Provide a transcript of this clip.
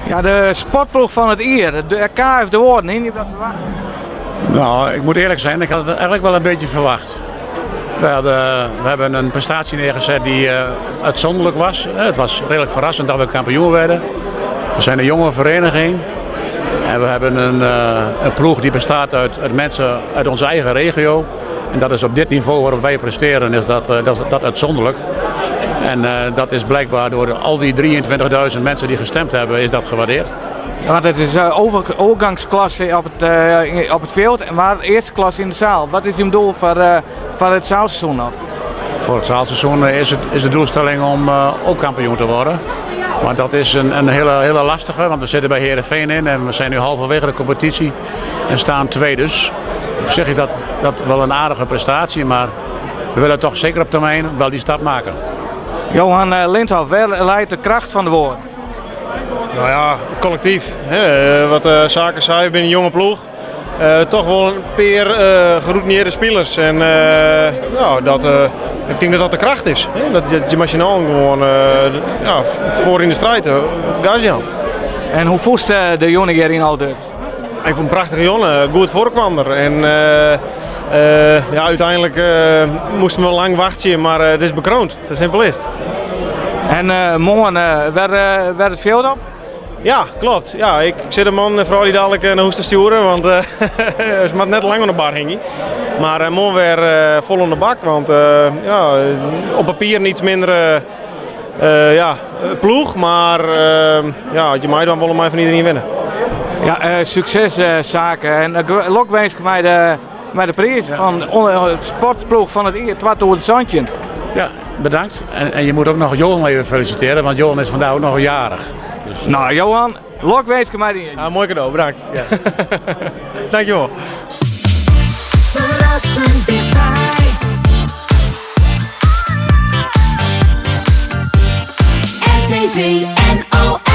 Ja, de sportploech fan it jier, de KF De Woorden, hiene je dat ferwachte? Nou, ik moet eerlijk zijn, ik had het eigenlijk wel een beetje verwacht. We hebben een prestatie neergezet die uitzonderlijk was. Het was redelijk verrassend dat we kampioen werden. We zijn een jonge vereniging. En we hebben een ploeg die bestaat uit mensen uit onze eigen regio. En dat is op dit niveau waarop wij presteren, is dat uitzonderlijk. En dat is blijkbaar door al die 23.000 mensen die gestemd hebben, is dat gewaardeerd. Ja, want het is overgangsklasse op het veld, maar eerste klasse in de zaal. Wat is uw doel voor het zaalseizoen nog? Voor het zaalseizoen is de doelstelling om ook kampioen te worden. Maar dat is een hele, hele lastige, want we zitten bij Heerenveen in en we zijn nu halverwege de competitie en staan tweede. Dus op zich is dat wel een aardige prestatie, maar we willen toch zeker op termijn wel die stap maken. Johan Lindhoff, waar leidt de kracht van de woord? Nou ja, collectief. Hè. Wat Zaken zei, we zijn een jonge ploeg. Toch wel een paar geroutineerde spelers. En nou, ik denk dat dat de kracht is. Hè? Dat je machinaal gewoon voor in de strijd. Gas Jan. En hoe voest de jongen hier in Aldus? Ik vond een prachtige jongen, goed voorkwander. En uiteindelijk moesten we lang wachten, maar het is bekroond. Zo simpel is het. En morgen werd het veld op? Ja, klopt. Ja, ik zit de man vooral die dadelijk naar huis te sturen, want ze moet net lang aan de bar hangen. Maar morgen weer vol onder de bak, want op papier iets minder ploeg, maar je mij dan willen mij van iedereen winnen. Ja, succes zaken en lokwens mij de prijs van het sportploeg van het jaar 2017. Ja, bedankt. En je moet ook nog Johan even feliciteren, want Johan is vandaag ook nog jarig. Dus. Johan, lokwens mij die. Ja, mooi cadeau, bedankt. Dankjewel. Verrassend dichtbij. RTV NOS.